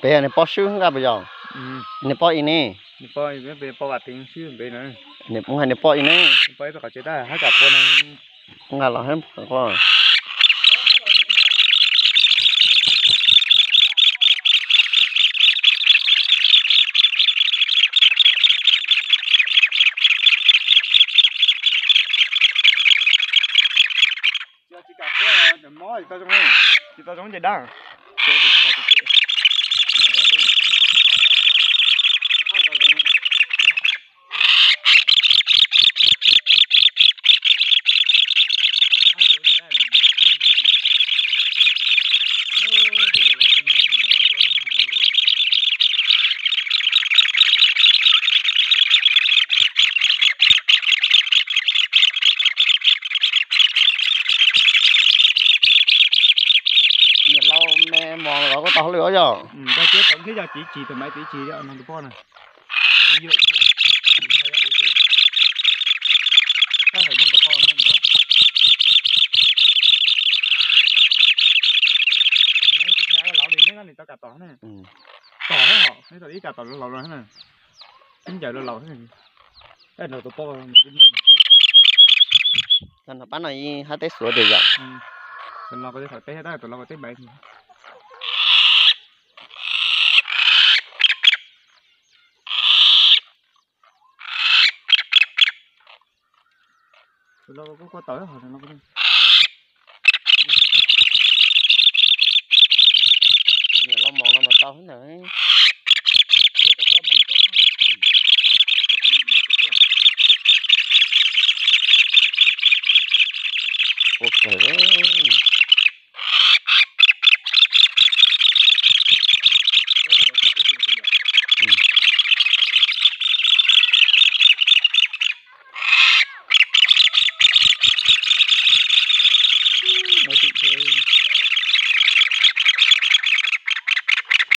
Peb niag pob swb nqa puas yog? Niag pob ib ne. Hais niag pob ib ne. Nqa los hab qhov. Tsis kam kuab, mob tsis tau zoo, tsis tau zoo ces dab. Niam laus me mos los kuj tau hauj lwm os yog. Thiab tau thiab yog txiv tsis tus maiv txiv tsis no tus poj na. Laus li neb no nws tau kam tom ne. Tom hos neb tau ib kam tom laus laus na. Ib ncaws laus laus. Tus poj no pab no hab teb xuav tiag yom. Tus no teb teb, tus no teb maiv. Tus no kuj kua tawm hos. Niam laus mos no mas tau hab ntag. Ua kawg.